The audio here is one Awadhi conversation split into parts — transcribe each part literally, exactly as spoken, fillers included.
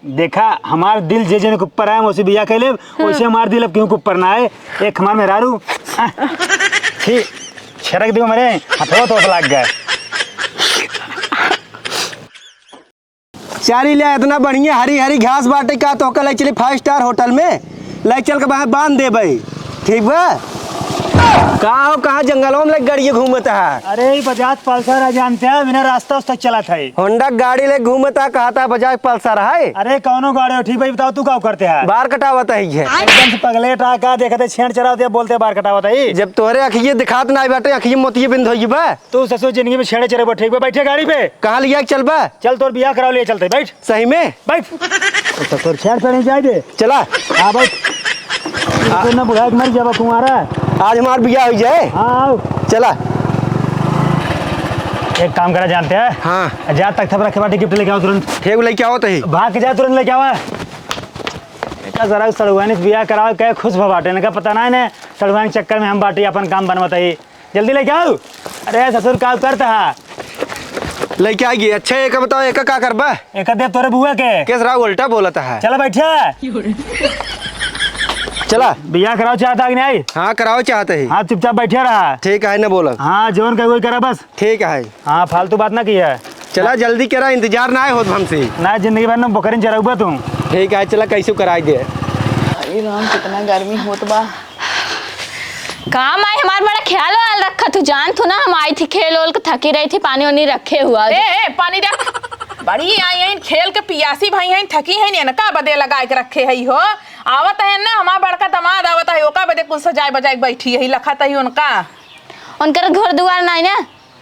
देखा, हमार दिल जे जन के ऊपर आए, हम ओसे बियाह कर लेब, हाँ। वैसे हमार दिल अब केहू के ऊपर ना आए। एक हमार मेहरारू, आ, छी, छेड़क दियो मरे, हथवा तो लाग गए। चारी ले, इतना बढ़िया हरी हरी घास बाटे का, तोहका ले चली five star hotel में, ले चल के बाहर बांध देबे, ठीक बा? का हो, कहाँ जंगलों में लग गड़िए घूमत है? अरे, ई बजाज पल्सर है, जानते हैं, बिना रास्ता उस्ता चलत है। होंडा गाड़ी ले घूमत है, कहता है बजाज पल्सर है। अरे, कौनो गाड़ी हो, ठीक भाई, बताओ, तू का करते है? बार कटावत है ये। एकदम से पगलेट आ का, देखते छेड़ चरावत है, बोलते बार कटावत है। जब तोहरे अखिए दिखात ना बाटे, अखिए मोतिये बिंद होई बा। तू ससुर जिंदगी में छेड़े चरबा, ठीक बा? बैठे गाड़ी पे। कहाँ लिया के चलबा? चल, तोर बियाह कराओ, ले चलते, बैठ। सही में? बैठ। तो ससुर छेड़ पे नहीं जाए दे। चला। हाँ, बैठ। तू ना बुढ़ा के मर जाबा कुंवारा। आज हमार बियाह हो जाए। हाँ, आओ। चला। एक काम करा, जानते हैं? हाँ। जा, तख्ता पर रखे बाटे, gift लेके आओ तुरंत। ठीक, लेके आओ तो ही। भाग के जा, तुरंत लेके आवा। एका जरा सड़ुआनी से बियाह करावे के खुश भा बाटे, इनका पता ना है ने, सड़ुआनी के चक्कर में हम बाटी अपन काम बनवत ही। जल्दी लेके आओ। अरे ससुर, का करता है? लेके आ गई। अच्छा, एक बताओ, एक का करबा? एक दे तोरे बुआ के। किस रहा उल्टा बोलत है? चला बैठा। चला। बियाह कराओ चाहता कि नहीं? हाँ, कराओ चाहते ही। हाँ, चुपचाप बैठे रहा। ठीक है, ना बोलब। हाँ, जौन कहे वही करा बस। ठीक है। हाँ, फालतू बात ना किया। चला, जल्दी करा, इंतजार ना होत हमसे। ना, जिंदगी भर ना बकरिन चरउबा तू। ठीक है, चला, कैसे कराई दे। अरे राम, कितना गर्मी होत बा। का माई, हमार बड़ा ख्याल वाल रखा तू, जान तू ना, हम आई थी खेल ओल के थकी रही थी, पानी ओनी रखे हुआ। ए, ए, पानी रख। बड़ी आई हैं, खेल के पियासी भई हैं, थकी हैं, इनका बदे लगाए के रखे है हो। आवत है ना, हमार बड़का दामाद आवत है, ओका बदे कुल सजाए बजाए के बैठी है, लखत है उनका। उनकर घर दुआर नाई ना।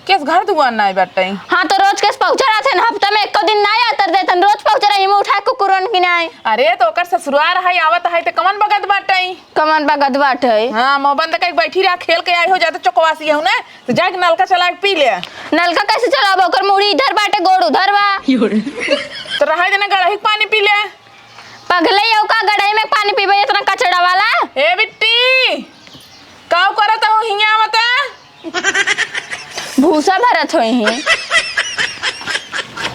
केस घर दुआर नाई बाटे? हाँ, तो रोज केस पहुँचा रहत है ना, हफ्ता में एको दिन नाई आतर देतन, रोज पहुँचा रही, मैं उठा कुकुरन की नाई। अरे, तो ओकर ससुरार है, आवत है, तो कमन बगत बाटे? कमन बगत बाटे? हाँ, मुँह बंद करके बैठी रहा, खेल के आई हो, जाते चौकवासी हो ना, तो जाके नलका चला के पी ले। नलका कैसे चलाबो? ओकर मुड़ी इधर बाटे, गोड़ उधर बा। तो रहा देना, गड़ही के पानी पी ले। पगले, ये का गड़ही में पानी पीबे, इतना कचड़ा वाला? ए बिट्टी, काऊ करत हो हियाँ आवत? भूसा भरत होई ही।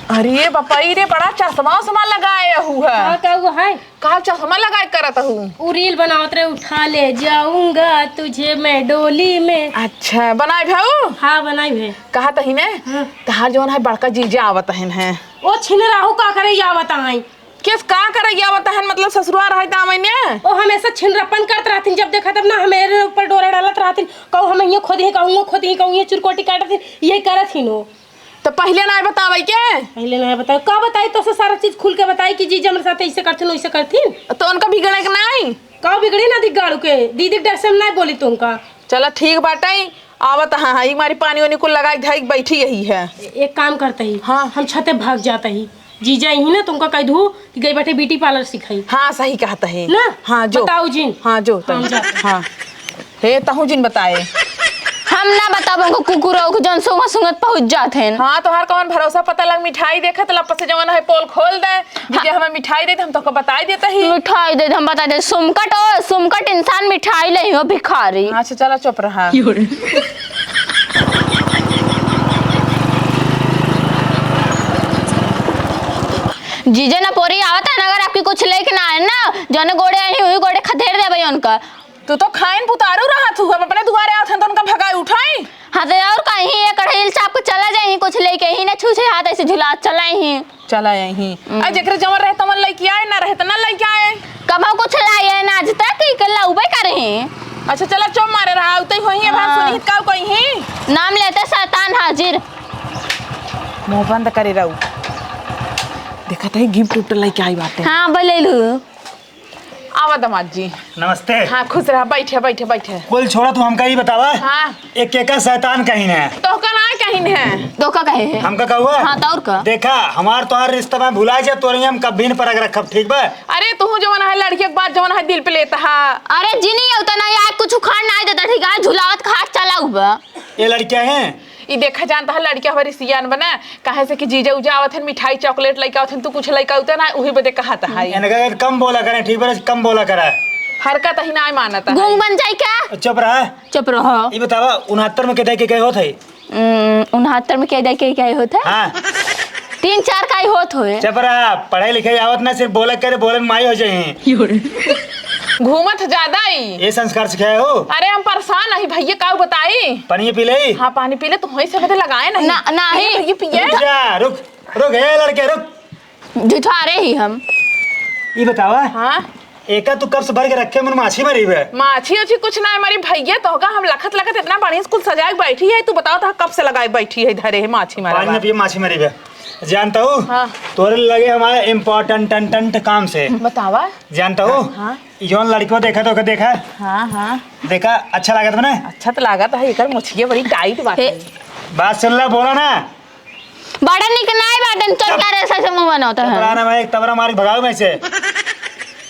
अरे बपई रे, बड़ा चश्मा उश्मा लगाए हु है। हाँ, का हुआ है? का चश्मा लगाए करत हु? उ reel बनावत रहे, उठा ले जाऊंगा तुझे मैं डोली में। अच्छा, बनाए भाऊ? हाँ, बनाई भे। कहा तही ने? हाँ। तहार जवन है बड़का जीजा आवत हन है। ओ छिन राहु का करे या बताई? केस का करैया बताहन, मतलब ससुरा रहै त आवे ने? ओ हमेशा छिनरापन करत रहथिन, जब देखा तब ना हमारे ऊपर डोरा डालत रहथिन, कहूँ हम ये खोदी, कहूँ वो खोदी, कहूँ ये चुरकोटी काटत ही, ये करत ही नो। तो पहले ना बतावे के? पहले ना बतावे, का बताई तो से सारा चीज खुल के बताई कि जीजा हमरे साथ ऐसे करथिन, वैसे करथिन। तो उनका बिगड़े के नहीं? का बिगड़ी ना दी गाड़ू के, दीदी के डर से हम नहीं बोली तुमका। चला ठीक बाटे, आवत हाँ, हाँ, एक मारी पानी वानी कुल लगाई धाई बैठी यही है। एक काम करते ही, हाँ। हम छते भाग जाते ही, जीजा यही ना तुमका कह दू कि गई बैठे beauty parlour सिखाई। हाँ, सही कहता है। ना? हाँ, जो। बताओ जिन। हाँ, जो, हाँ, तुम। जा। हाँ। हे, तहू जिन बताए। हम ना बताबो उनको कुकुरों को जौन सूंघत सूंघत पहुँच जात हैं। हाँ, तोहार कौन भरोसा, पता लग मिठाई देखत लपस से जवन है पोल खोल दे। दीदी, हाँ। हमें मिठाई दे दे, हम तोहका बताई देता ही। मिठाई दे दे, हम बताई दे। सुमकट ओ, सुमकट इंसान मिठाई ले हो, भिखारी। अच्छा, चला, चुप रहा। जीजा ना पोरी आवत है ना, अगर आपकी कुछ लेके ना आए ना, जौने गोड़े आई हुई गोड़े खदेड़ देबे उनका। तू तो खाइन पुतारू रहत हु, हम अपने दुआरे आवत हन तो उनका भगाई उठाई। हाँ, तो और कहीं एक कढ़ैल चाप के चला जाई, कुछ लेके ही ना छूछे हाथ ऐसे झुला चला ही। चला आई ही। हम्म। आ, जेकरे जवन रहे तवन लइके आए, ना रहे त ना लइके आए। कबहू कुछ लाए ना आज तक, ई के लाउबे करे ही। अच्छा, चला चुप मारे रहा, उतई होई है, भाग हाँ। सुनी हित काऊ कही ही। नाम लेते शैतान हाजिर। मुंह बंद करे रहू। देखत है gift उफ्ट लइके आई बाटे। हाँ, बोले लू। आवा दामाद जी। नमस्ते। हाँ, खुश रहा, बैठे, बैठे, बैठे। कुल छोड़ा, तू हमका ई बतावा। हाँ। एक केका शैतान कहिन है। तोहका ना कहिन है। तोहका कहे है। हमका कहुआ? हाँ, तो और का? देखा, हमार तोहार रिश्ता में भुला जा, तोरे हम कभी न परग रखब, ठीक बा? अरे, तू जवन है लड़किया के बात जवन है दिल पे लेता है। अरे, जिनी उतना यार कुछ उखाड़ ना देता, ठीक है? झुलावत खाट चला हुआ। ये लड़किया है? ई देखा जानता है, लड़किया हमारी सियान बना, काहे से कि जीजा उजा आवत हन, मिठाई chocolate लइके आवत हन, तू कुछ लइके आवत ना, उही बदे कहत है। इनका कम बोला करें, ठीक बा, कम बोला करा। हरकत ही ना मानत है। गूंग बन जाई का? चुप रहा। चुप रहो। ई बतावा, उनहत्तर में के दाई के कहे होत है? उम, उनहत्तर में के दाई के कहे होत है? हाँ। तीन चार काई होत होए। चुप रहा, पढ़े लिखे आवत ना, सिर्फ बोले करे, बोले में माई हो जाए। घूमत ज्यादा ही। ये संस्कार सिखाए हो? अरे हम परेशान अही भइया, काउ बताई? पानी पी ले। हाँ, पानी पी ले, तुहई से बदे लगाए नहीं। ना, ना ही। भइया पिए। रुक जा, रुक, रुक, ए लड़के, रुक। जुठारे ही हम। ई बतावा। हाँ? एका तू कब से भर के रखे मन माछी मरी बे? माछी उछी कुछ ना मरी भइया, तोहका हम लखत लखत इतना बढ़िया स्कूल सजाए के बैठी है, तू बताओ तो कब से लगाए बैठी है, धरे है माछी मारा पानी बा। ना पिए, माछी मरी बे। जानता हूँ, हाँ। तोरे लगे हमारे इम्पोर्टेंट टन टन काम से। बतावा। जानता हूँ, हाँ। ई जौन लड़कियों देखा तो ओके देखा। हाँ, हाँ। देखा, अच्छा लागत बने? अच्छा तो लागत है, एकर मुछिया बड़ी टाइट बात हे। है। बात सुन ला, बोला ना। बड़ा निक नाई बाटन, चुप। चोट करे से मुंह बनावता है। पकड़ा ना, मैं एक तबरा मार के भगाऊ मैं से।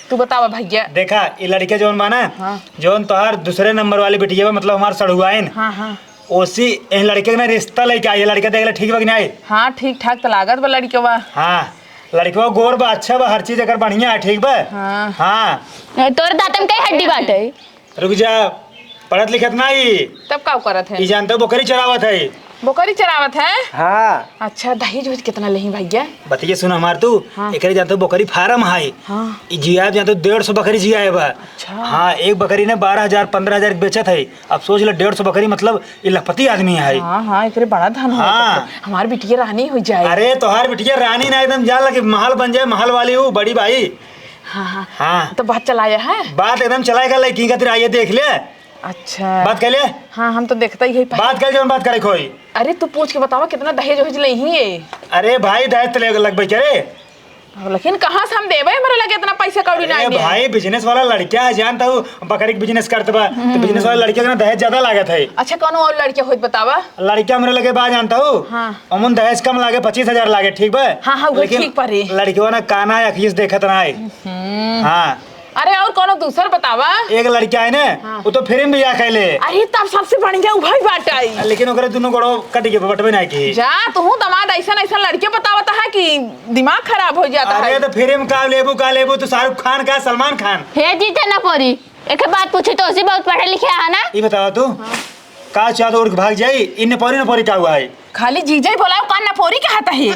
तू बतावा भइया। देखा, ई लड़के जौन बा ना, हाँ। जौन तोहार दूसरे नंबर वाली बिटिया बा, मतलब हमार सड़ुआइन। हाँ, हाँ। ओसी ए लड़के के ना रिश्ता लेके आई, ये लड़का देख ले ठीक बा कि नहीं? हाँ, ठीक ठाक तो लागत बा लड़कवा। हाँ, लड़कवा गोर बा, अच्छा बा, हर चीज एकर बढ़िया है, ठीक बा? हाँ। हाँ। तोर दातन कई हड्डी बाटे? रुक जा, पढ़त लिखत ना ही। तब का करत है? ई जानते हो, बकरी चरावत है। बकरी चरावत है? हाँ। अच्छा, दहेज वहेज कितना लेही भइया? बतिया सुन हमार तू, हाँ। एकरे जानते हो, बकरी फार्म है। हाँ। ई जियाब जानते हो, डेढ़ सौ बकरी जियाए बा। अच्छा। हाँ, एक बकरी ने बारह हजार, पन्द्रह हजार के बेचत है। अब सोच ले, डेढ़ सौ बकरी, मतलब, ई लखपति आदमी है। हाँ, हाँ, एकरे बड़ा धन हो हाँ। सकता है। हमार बिटिया रानी हो जाए। अरे, तोहार बिटिया रानी ना, एकदम जान लगे, महल बन जाए, महल वाली हूँ, बड़ी भाई। हाँ, हाँ। हाँ। तो बात चलाया है? बात एकदम चलाए का, लड़की खातिर आइए, देख ले। अच्छा। बात कर ले। हाँ, हम तो देखता ही है पहले। बात कर, जौन बात करे कोई। अरे, तू पूछ के बतावा, कितना दहेज वहेज लेही है? अरे भाई, दहेज तो ले लगबे करे। लेकिन कहाँ से हम देबे? हमरे लगे इतना पैसा कौड़ी अरे नहीं है। भाई, बिजनेस वाला लड़का है, जानता हूँ, बकरी के बिजनेस करत बा, तो हम्म। बिजनेस वाला लड़का के ना दहेज ज्यादा लागत है। अच्छा, कौनो और लड़का होइत बतावा? लड़का हमरे लगे बा, जानता हूँ, हाँ। अमुन दहेज कम लागे, पच्चीस हजार लागे, ठीक बा? हाँ, हाँ, वो लेकिन ठीक पड़ी। लड़कवा ना काना या अखिस देखत ना है। हम्म। हाँ। अरे, और कौनो दूसर बतावा? एक लड़का है ना, हाँ। वो तो फिर भी बियाह कैले। अरे, तब सबसे बढ़िया उहई बाटे। लेकिन ओकरे दुनो गोड़ो कट गए, बटबे ना की। जा, तू दमाद ऐसन ऐसन लड़के बतावत है कि दिमाग खराब हो जाता अरे, है। तो फिर हम का लेबू, का लेबू, तू शाहरुख खान का, सलमान खान? हे जीते ना पोरी, एक बात पूछी तो उसी बहुत पढ़े लिखे है ना? ये बतावा तू, हाँ। का चाहत उड़ के भाग जाई, इन पोरी न पोरी का हुआ है? खाली जीजा ही बोलाओ, का न पोरी के हाथ है?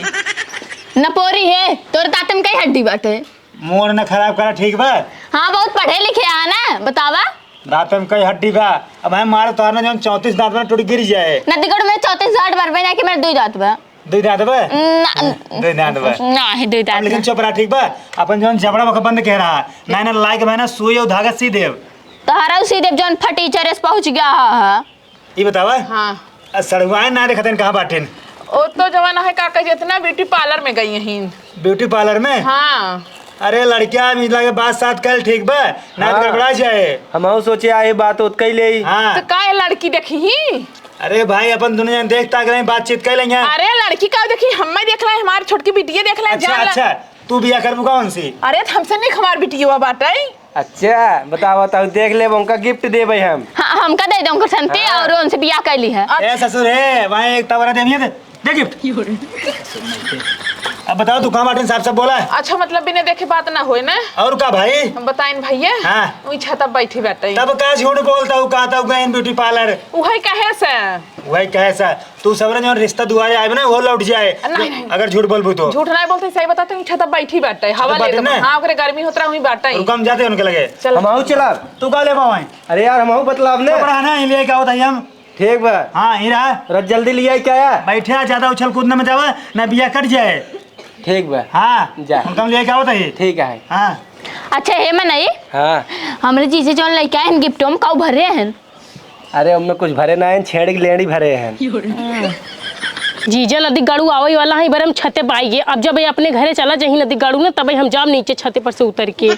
न पोरी है, तोर तातम कई हड्डी बाटे। मूड न खराब करा, ठीक बा? हाँ, बहुत पढ़े लिखे है ना, बतावा। दातम कई हड्डी बा? अब हम मारे तोहर ना जौन चौंतीस दांत बा टूट गिर जाए। नदीगढ़ में चौंतीस दांत बरबे ना कि मेरे दुई दांत बा। दुई दांत बा? ना। दुई दांत बा। ना, ही दुई दांत अब लेकिन बा। चुप रहा, ठीक बा? अपन जौन जबड़ा बका बंद कह रहा। ना, ना, लाइक मैं ना सुई और धागा सी देव। तोहरा सी देव जौन फटीचरे से पहुँच गया है। ई बतावा। हाँ। आ सड़ुआइन ना देखत हन कहाँ बाटिन? ओ तो जवन है काका जितना ब्यूटी पार्लर में गई हैं। ब्यूटी पार्लर में? हाँ। अरे लड़किया, अभी लगे बात साथ कल ठीक बा, ना तो हाँ। गड़बड़ा जाए। हमहू सोचे आई बात उतकई ले। हाँ। तो का ये लड़की देखी ही? अरे भाई, अपन दुनो जन देख ताक रहे, बातचीत कर लेंगे। अरे लड़की का देखी, हमें देख ले, हमार छोटकी बिटिया देख ले, अच्छा, जान ले। अच्छा, तू बियाह करबू कौन सी? अरे तो हमसे निक हमार बिटिया बाटे। अच्छा, बताओ, बताओ, देख लेब, उनका गिफ्ट देबे हम। हाँ, हमका दे दे उनकर संती हाँ। और उनसे बियाह कर ली है। ए ससुर, हे, वहाँ एक तवरा देविए दे, दे गिफ्ट। अब बताओ, तू कहाँ बाटे, साफ साफ बोला। अच्छा, मतलब बिना देखे बात ना होए ना। और का भाई? हम बताइन भैया, हाँ। वही छत पे बैठी बैठे। तब का झूठ बोलता हूँ, कहता हूँ गए ब्यूटी पार्लर। वही कहे से। वही कहे से। तू सबरे जौन रिश्ता दुआरे आए ना, वो लौट जाए। नहीं, नहीं। अगर झूठ बोलबू तो। झूठ नहीं बोलते, सही बताते हैं, छत पे बैठी बाटे, हवा छत पे लेते बाटे ना? हाँ, ओकरे गर्मी होत रहा, वहीं बाटे। रुको, हम जाते हैं उनके लगे। चल। हम आऊ चला। तू का ले पावे? अरे यार, हम आऊ बतलाब ने। चुप रहा ना, ये ले क्या होता है हम? ठीक बा। हाँ, ही रहा। रत जल्दी ले आई क्या यार? बैठे आ, ज्यादा उछल कूद न मचावा, ना बिया कट जाए। ठीक बा। हाँ, जा। उनका हम ले क्या होता है? ठीक है। हाँ। अच्छा, हे मनई, हाँ। हमरे जीजे जौन लइका हन, गिफ्टो में काऊ भरे हन? अरे, उनमें कुछ भरे ना हन, छेड़ी की लेंड़ी भरे हन। जीजा नदी गाड़ू आवई वाला है, इबर हम छते पाई गे। अब जब ये अपने घरे चला जाही नदी गाड़ू ना, तब हम जाब नीचे छते पर से उतर के।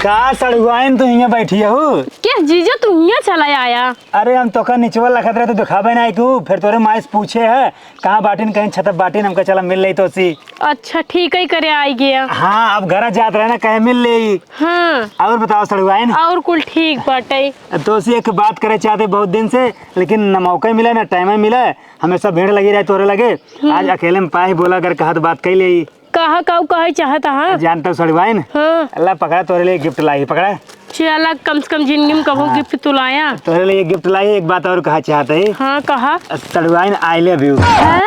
का सड़ुआइन तू हियां बैठी हो? क्या जीजा तू हियां चला आया? अरे, हम तोका निचवा लखत रहे तो दिखाबे ना तू, फिर तोरे माई से पूछे है, कहाँ बाटिन, कहीं छत बाटिन, हमका चला मिल लेई तोसी। अच्छा, ठीक है, करे आई गया। हाँ, अब घर जात रहे ना, कहे मिल लेई। हाँ। और बताओ सड़ुआइन? और कुल ठीक बाटे। तोसी एक बात करे चाहते बहुत दिन से, लेकिन न मौका मिला, न टाइम मिला, हमेशा भीड़ लगी रहे तोरे लगे। हम्म। आज अकेले में पाए बोला, अगर कहत बात कही लेई। कहा काऊ कहे चाहत हा? जानता सड़ुआइन? हाँ। अल्लाह पकड़ा, तोरे लिए गिफ्ट लाई, पकड़ा। चला, कम से कम जिंदगी में कबो हाँ। गिफ्ट तो लाया। तोहरे लिए गिफ्ट लाई, एक बात और कहा चाहत ही। हाँ, कहा। सड़ुआइन, I love you। हैं?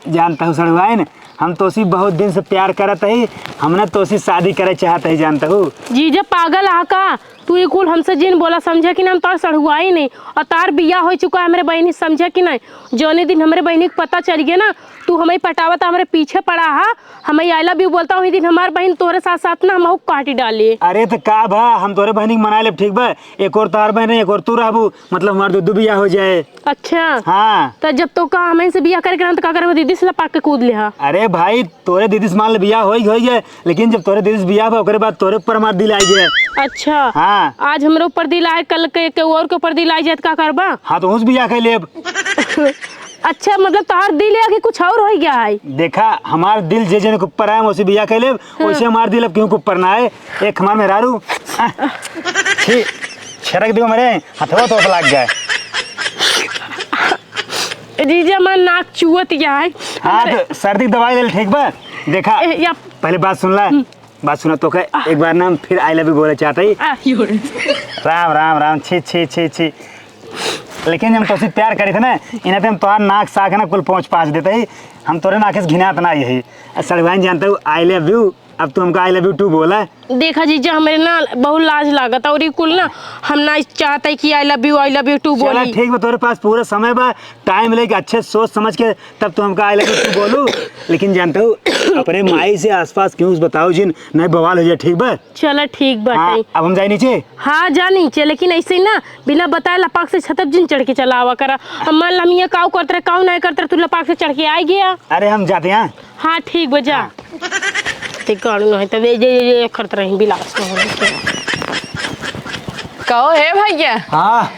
जानत हू सड़ुआइन, हम तोसी बहुत दिन से प्यार करत ही, हमने तोसी शादी करे चाहत ही, जानत हू। जीजा पागल आहा का? तू ई कुल हमसे जिन बोला, समझे कि ना, हम तोहार सड़ुआइन ही। और तोहार बियाह होइ चुका है हमरे बहिनी, समझे कि ना? जौने दिन हमरे बहिनी के पता चल गया ना, तू हमही पटावत, हमरे पीछे पड़ा हा, हमही I love you बोलता, वही दिन हमार बहिन तोहरे साथ साथ ना हमहू काटी डाली। अरे त का भा, हम तोहरे बहिनी के मनाए लेब, ठीक बा? एक और तोहार बहिन रही, एक और तू रहबू, मतलब हमार दू दू बियाह हो जाए। अच्छा। हाँ। त जब तोका हमही से बियाह करे के रहा त का करबा, दीदी से लपाक के कूद लेहा। अरे भाई, तोहरे दीदी से मान ले बियाह होई, होई गए, लेकिन जब तोहरे दीदी से बियाह बा, ओकरे बाद तोहरे ऊपर हमार दिल आई गए। अच्छा। हाँ। आज हमरे ऊपर दिल आए, कल के, के और के ऊपर दिल आई जाए त का करबा? हाँ, तो उस बियाह कर लेब। अच्छा, मतलब तोहार दिल है कि कुछ और हो गया है? देखा, हमार दिल जे जन के ऊपर आए, हम उसे बियाह कर लेब, हाँ। वैसे हमार दिल अब केहू के ऊपर ना आए। एक हमार मेहरारू, आ, छी, छेड़क दियो मेरे, हथवा तो लग जाए। जीजा, हमार नाक चुअत गया है। हाँ, हमरे तो सर्दी की दवाई ले ले, ठीक बा? देखा, ए, या पहले बात सुन ला। हम्म। बात सुना तो के, आ। एक बार ना हम फिर I love you बोले चाहते ही। आ। राम, राम, राम, छी, छी, छी, छी। लेकिन हम तोसे प्यार करी थे ना, इन्हें तो हम तोहार नाक साख ना कुल पहुँच पाँच देते ही। हम तोरे नाक से घिनात ना यही। आ, सड़ुआइन जानते हो, I love you, अब तू हमका I love you too बोला। देखा जीजा, हमरे ना बहुत लाज लागत और ये कुल ना, हम ना चाहते कि I love you, I love you too चला बोली। ठीक बा, तोरे पास पूरा समय बा, टाइम लेके अच्छे सोच समझ के तब तू हमका I love you too बोलू। लेकिन जानते हो, अपने माई से आसपास केहू से बताओ जिन, नहीं बवाल हो जाए, ठीक बा? चला ठीक बा, हाँ, टाइम। अब हम जाए नीचे। हाँ, जा नीचे, लेकिन ऐसे ही ना बिना बताए लपाक से छतप जिन चढ़ के चला आवा करा। हम मान ला हम ये काऊ करत रहे, काऊ नहीं करत रहे, तू लपाक से चढ़ के आ गया। अरे हम जाते हैं। हाँ, ठीक बा, जा। हाँ। ते गाड़ी नहीं, तब ये, ये, ये, ये करत रही, बिलास में हो रही। कहो, हे भैया। हाँ।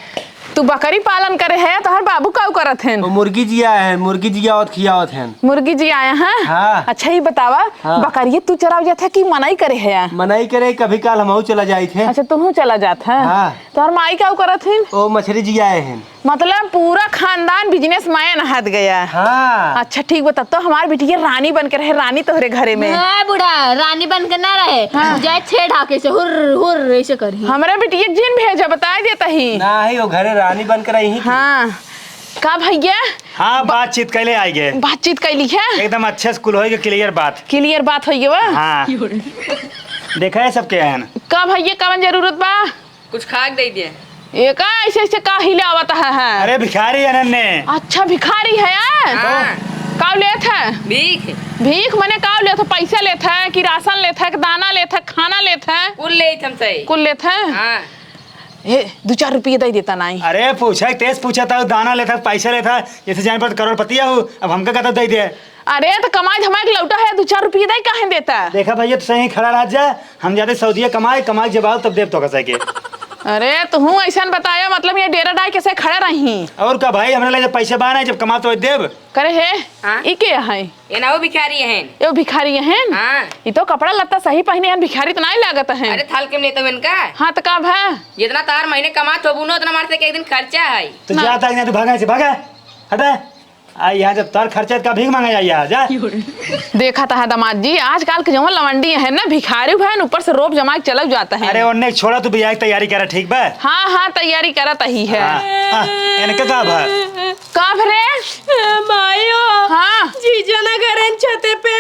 तू बकरी पालन करे है, तोहर बाबू काऊ करत हन? वो मुर्गी जियाए हैं, मुर्गी जियावत खियावत हैं। मुर्गी जियाए हैं? हाँ। अच्छा, ये बतावा, हाँ। बकरिये तू चराव जात है कि मनई करे है? मनई करे, कभी काल हमहू चला जाइत है। अच्छा, तुहू चला जात है? हाँ। तोहर माई काऊ करत हन? वो मछरी जियाए हैं। मतलब पूरा खानदान businessman हत गया। हाँ। अच्छा ठीक बा, तब तो हमार बिटिया रानी बन के रहे, रानी तोहरे घरे में। हाँ बूढ़ा, रानी बन के ना रहे, हाँ। जाए छह ढाके से हुर हुर ऐसे करही। हमरे बिटिया के जिन भेजा, बताए देता ही। ना ही, वो घरे रानी बन के रही थी। हाँ। का भैया? हाँ, बातचीत कैले आई गए। बातचीत कैली है? एकदम अच्छे से कुल होई गए, clear बात। Clear बात होई गए बा? हाँ। देखा है सबके हैं। का भैया, कवन जरूरत बा? कुछ खाक दे दे। एका ऐसे ऐसे का हिलावत है, है? अरे भिखारी है नन्हे। अच्छा भिखारी है, हैं? हाँ। काव लेत है? भीख। भीख मने काव लेत है? पैसा लेत है कि राशन लेत है कि दाना लेत है, खाना लेत है? कुल लेत हमसे। कुल लेत है? हाँ। ए, दो चार रुपये दे देता नाई। अरे पूछा, तेज पूछा था, दाना लेत है, पैसा लेत है, जैसे जान पर करोड़पति हो, अब हमका कहता दे दे। अरे, त कमाई धमाई के लौटा है, दो चार रुपये दे, काहे देता? देखा भैया, तू सही खड़ा रह जा, हम जाते सऊदिया कमाए, कमाई जब आओ तब देब तो कसे के। अरे, तुहूँ ऐसन बताया, मतलब ये डेरा डाई कैसे खड़ा रही? और का भाई, हमरे लगे जब पैसे बाना है, जब कमा तो देब। करे हे, हाँ? ई के है? ये ना वो भिखारी हैं। ये भिखारी हैं? हाँ। ई तो कपड़ा लत्ता सही पहिने हैं, भिखारी तो नहीं लागत हैं। अरे, थाल के में लेता हूँ इनका। हाँ, तो का भा? जितना तार महीने कमात हो बुनो, उतना मारते के एक दिन खर्चा है। तो ना। जा, ताकि नहीं तो भागा से, भागा। हटा। आ, यहाँ जब तोर खर्चा का भीख मांगा जाइए, जा। देखा था दामाद जी, आजकल के जवन लवंडी है ना, भिखारी भैन ऊपर से रोब जमा के चलक जाता है। अरे, उन्हें छोड़ा, तू बियाह की तैयारी करा, ठीक बा? हाँ, हाँ, तैयारी करत ही है। हाँ, हाँ, इनका का भा? का भरे? मायो, हाँ। जीजा ना घरन छते पे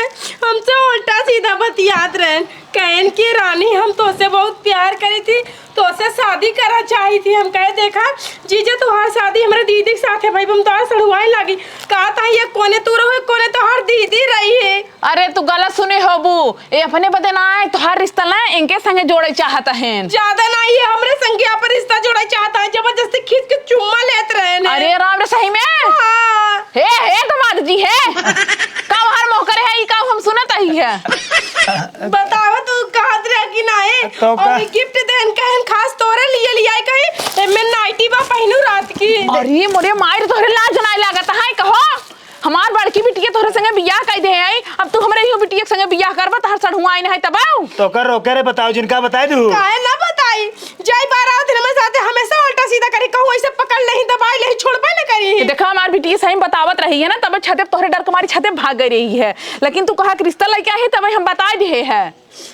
हमसे उल्टा सीधा बतियात रहन। कहन कि रानी, हम तोसे बहुत प्यार करी थी, तोसे शादी करा चाही थी। हम कहे, देखा जीजा, तुहार शादी हमरे दीदी के साथ है भाई, हम तोहार सड़ुआई लागी। कहा था, ये कोने तू रहो, कोने तोहार दीदी रही है। अरे, तू गलत सुने होबू, ये अपने बदे ना आए, तोहार रिश्ता ना इनके संगे जोड़े चाहत हैं। ज्यादा ना, ये हमरे संगे अपन रिश्ता जोड़े चाहत हैं, जबरदस्ती खींच के चुम्मा लेत रहे ने। अरे राम रे, सही में? हाँ। हे, हे, दामाद जी, हे। का हर मोह करे है, ई का हम सुनत ही है। बतावा, तू कहत रहे कि नाही? तो का? और gift देन कहन खास तोरे लिए लियाई कहीं, एमे नाइटी बा पहिनू रात की। अरे मोरे माई रे, तोहरे लाज नाई लागत है, कहो? हमार बड़की बिटिया तोहरे संगे बियाह कई दे आई, अब तू हमरे इहो बिटिया के संगे बियाह करबा, तोहर सढ़ुआइन है तब आऊ। तो कर रोके रे, बताओ जिनका बताई दू। काहे ना बताई? जाई बार आवत हमारे साथे हमेशा उल्टा सीधा करी, कहूँ ऐसे पकड़ लेही, दबाई लेही, छोड़बे न करी। देखा, हमार बिटिया सही में बतावत रही है ना, तब छते तोहरे डर के मारी छते भाग गई रही है, लेकिन तू कहा कि रिश्ता लइके आई, तब हम बताई दिहे है।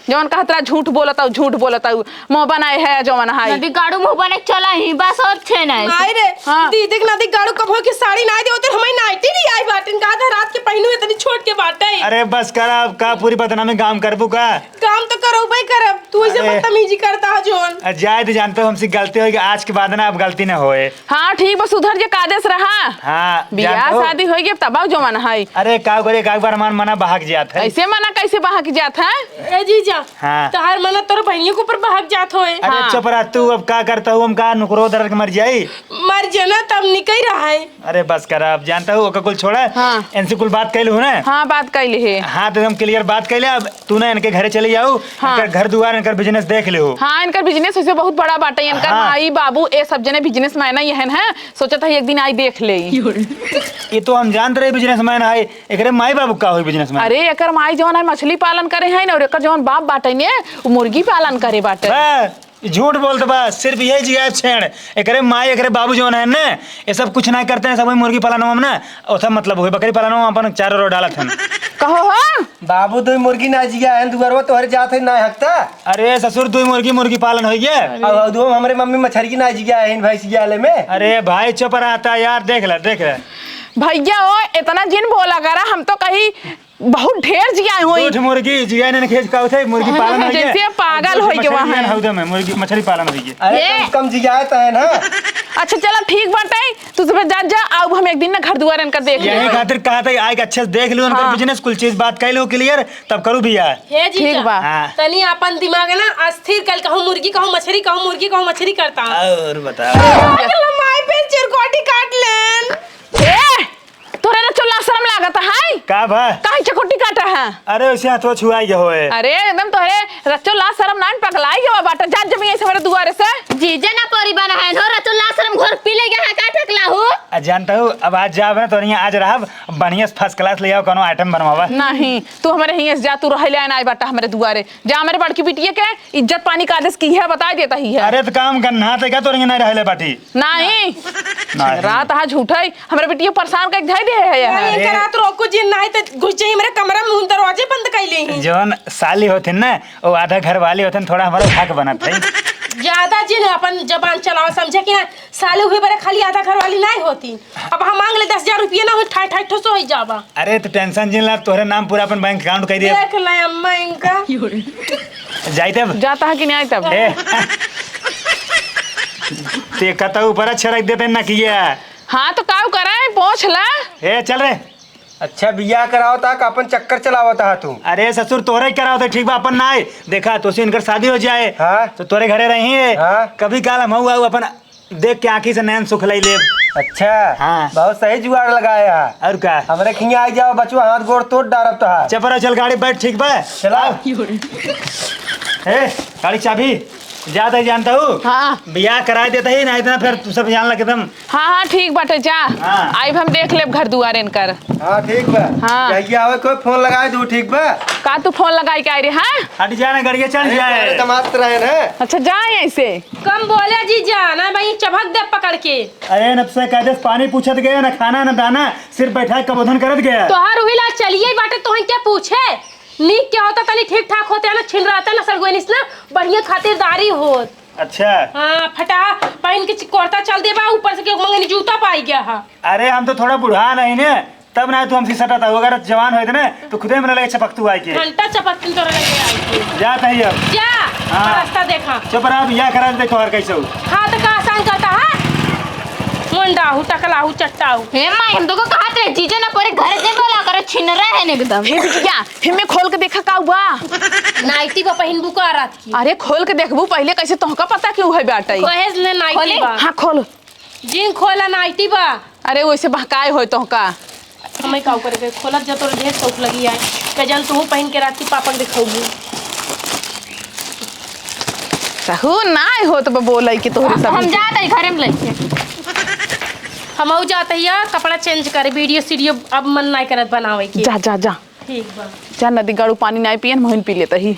जवन कहत रहा झूठ बोलत हऊ, झूठ बोलत हऊ, मुँह बनाए है जवन है। नदी गाड़ू मुँह बने चला ही, बस और छे नहीं। माई रे, हाँ। दीदी के नदी गाड़ू कबो के साड़ी ना दे, उतर हमारी नाइटी नहीं आई बाटिन, का आधा रात के पहनू इतनी छोट के बाटे। अरे बस करा, अब का पूरी बदनामी गाम करबू का? काम तो करबे करब, तू ऐसे अरे। बदतमीजी करता है जोन। आ, जाए दे, जानते हो हमसे गलती होई, आज के बाद ना अब गलती ना होए। हाँ, ठीक बा, सुधर जे, कादेस रहा। हाँ, बियाह जानते हो शादी होई गई, तब आओ जवन है। अरे, का करे, एक बार हमार मना बहक जात है। ऐसे मना कैसे बहक जात है? ए जीजा, हाँ। तोहार मना तोर बहनियों के ऊपर बहक जात होए। अरे, हाँ। चुप रह तू, अब का करता हूँ, हम का नुकरो दर्द के मर जाई? मर जाना तब निकल रहा है। अरे, बस करा, अब जानता हूँ, ओका कुल छोड़ा। हाँ। इनसे कुल बात कैले हो ना? हाँ, बात कैले है। हाँ, तो हम clear बात कैले, अब तू ना इनके घरे चले जाओ, हाँ। इनका घर दुआर, इनकर business देख ले हो। हाँ, इनकर business वैसे बहुत बड़ा बाटे, इनकर हाँ। माई, बाबू, ए सब जने businessman ही हन, हैं? सोचत है एक दिन आई देख ले। ये तो हम जानत रहे businessman है, एकरे माई बाबू का होई businessman? अरे, एकर माई जौन है मछली पालन करे है ना, और एकर जौन बाप बाटे ने, वो मुर्गी पालन करे बाटे। बस, ई झूठ बोलत बा, सिर्फ यही जिया छेड़। एकरे माई, एकरे बाबू जौन है ना, ये सब कुछ ना करते हैं, सब वही मुर्गी पालन में ना, ओथा मतलब हुए, बकरी पालन में अपन चारो ओर डालत हैं। कहो हो? बाबू, दुई मुर्गी ना जिया है, दुआरवा तोहरे जात है, ना हकता। अरे ससुर, दुई मुर्गी, मुर्गी पालन होई गया। अब, अब दो हमरे मम्मी मछरी की ना जिया है, भैंस जिया ले में। अरे भाई, चुप रहता यार, देख ले, देख ले। भैया, ओ, इतना जिन बोला करा, हम तो कही बहुत ढेर जियाए होई। झूठ मुर्गी, जियाए ने खेत का होते, मुर्गी पालन होई है। जैसे पागल होई के वहाँ। हौदे में मुर्गी, मछली पालन होई है। अरे, ये कम, कम जियाए तो है ना। अच्छा, चला, ठीक बाटे, तू सब जा, जा, अब हम एक दिन ना घर दुआर इनकर देख लेब। यही खातिर कहा था, आए के अच्छे से देख लो उनकर हाँ। Business, कुल चीज बात कर लो clear, तब करू बियाह। हे जीजा, ठीक बा। हाँ। तनी अपन दिमाग ना अस्थिर कल, कहूँ मुर्गी, कहूँ मछली, कहूँ मुर्गी, कहूँ मछली करता। और बताओ। अरे, माई पे चिरकोटी काट लेन। ए, तोरे ना चुल्ला शर्म लागत है? का भा? काहे चकोटी काटा है? अरे, वैसे हाथवा छुआई गए होए। अरे, एकदम तोहरे रचो लाज शर्म नाइन पगलाई गवा बाटा। जा जब यहीं से हमारे दुआरे से। जीजा ना परी बना है, हो रचो लाज शर्म घोर पी ले गया है, का ठकला हो? आ, जानता हूँ, अब आज जाब ना, तो यहाँ आज रहब, बढ़िया से first class ले आओ, कोनो item बनवावा। नहीं, तू हमारे हियाँ से जा, तू रह ले आना, आई बाटा हमारे दुआरे। जा हमारे बड़की बिटिया के इज्जत पानी का आदेश की है, बताई देता ही है। अरे, तो काम गन्ना ते का तोरे नहीं रह ले बाटी? नहीं। नहीं। रात हा झूठा ही। हमरे बिटिया परेशान करके धइ दे है यहाँ। नहीं, इनका रात रोको जिन, नहीं तो घुस जाई हमरे कमरा में, उन दरवाजे बंद कर ले ही। जवन साली होथिन ना, वो आधा घर वाली होथिन, थोड़ा हमारा हक बनत है। ज्यादा जिन अपन जबान चलावा, समझे कि ना? साली हुई बरे खाली आधा घर वाली नहीं होती। अब हम मांग ले दस हजार रुपया ना हो, ठाई ठाई ठोसो हो जावा। अरे तो tension जिन ला, तोहरे नाम पूरा अपन bank account कर दिए। देख ले अम्मा इनका। जाई तब? जाता है कि नहीं आई तब? ए। ते कतऊ ऊपर अच्छा रख देते ना किया। हाँ, तो काऊ कराए, पोंछ ला। ए, चल रे। अच्छा, बियाह करावत हा का अपन चक्कर चलावत हा तू? अरे ससुर, तोहरे ही करावत है, ठीक बा, अपन ना आए। देखा, तोसे इनकर शादी हो जाए, हाँ। तो तोरे घरे रही है। हाँ। कभी काल हम हुआ अपन देख के आँखी से नैन सुख लई लेब। अच्छा, हाँ। बहुत सही जुगाड़ लगाया है। और का? हमरे खिया आई जाओ बचवा, हाथ गोड़ तोड़ डारब तोहार। चपरा चल, गाड़ी बैठ, ठीक बा? चलाओ। ए, गाड़ी चाबी। जात ही जानता हूँ। हाँ। बियाह कराए देता ही ना, इतना फिर तू सब जान लगे तुम। हाँ, हाँ, ठीक बाटे, जा। हाँ। आइब हम देख लेब घर दुआर इनकर। हाँ, ठीक बा। हाँ। जहिया आवे कोई फोन लगाए दू, ठीक बा? का तू फोन लगाए के आए रे, हाँ? हट जा ना, गड़िया चल अरे, जाए। तोहरे दामाद रहे ना। अच्छा, जा यहीं से। कम बोले जीजा, ना भाई चभक दे पकड़ के। अरे नफसे कायदे से पानी पूछत गया, ना खाना ना दाना, सिर्फ बैठा के कबोधन करत गया। तोहार उही ला चलिए बाटे, तोहन के पूछे? नीक के होता तनी ठीक ठाक होते ना, छिन रहता ना सड़गुएनिस ना, बढ़िया खातिरदारी होत। अच्छा। हाँ, फटा पहन के कुर्ता चल देबा, ऊपर से के मंगनी जूता पाई गया हा। अरे हम तो थोड़ा बुढ़ा नहीं ने, तब ना तू हमसे सटा था, अगर जवान होए थे ना तो खुदे मने लगे चपक तू आए के। घंटा चपक तू तोरे लगे आए के। जा तही अब। जा, हाँ। रास्ता देखा। चुप रह, अब या करा दे तोहर कैसे हो। हाँ तो का आसान करता है? मुंडा हूँ, टकला हूँ, चट्टा हूँ। हे माई, हम तो को कहा थे जीजा ना परे घर से बोला करे, छिन रहे हैं एकदम। हे बिटिया, फिर में खोल के देखा का हुआ? नाइटी बा पहिन बुका रात की। अरे खोल के देखबू पहले, कैसे तोहका पता कि उहे बाटे? कहे ने नाइटी खोले? बा। हाँ खोल। जिन खोला नाइटी बा। अरे वैसे बहकाए होय तोहका। हमें काऊ करे के खोलत जा, तोरे ढेर शौक लगी आए। के जान तू पहिन के रात की पापन दिखाऊबू। सहू ना होत बा बोले कि तोहरे सब हम जात है घरे में लेके। हम आऊ जात है यार, कपड़ा change करे, video सीडियो अब मन नहीं करत बनावे की। जा, जा, जा। ठीक बा। जा नदी गाड़ू पानी नहीं पियन, मोहिन पी लेता ही।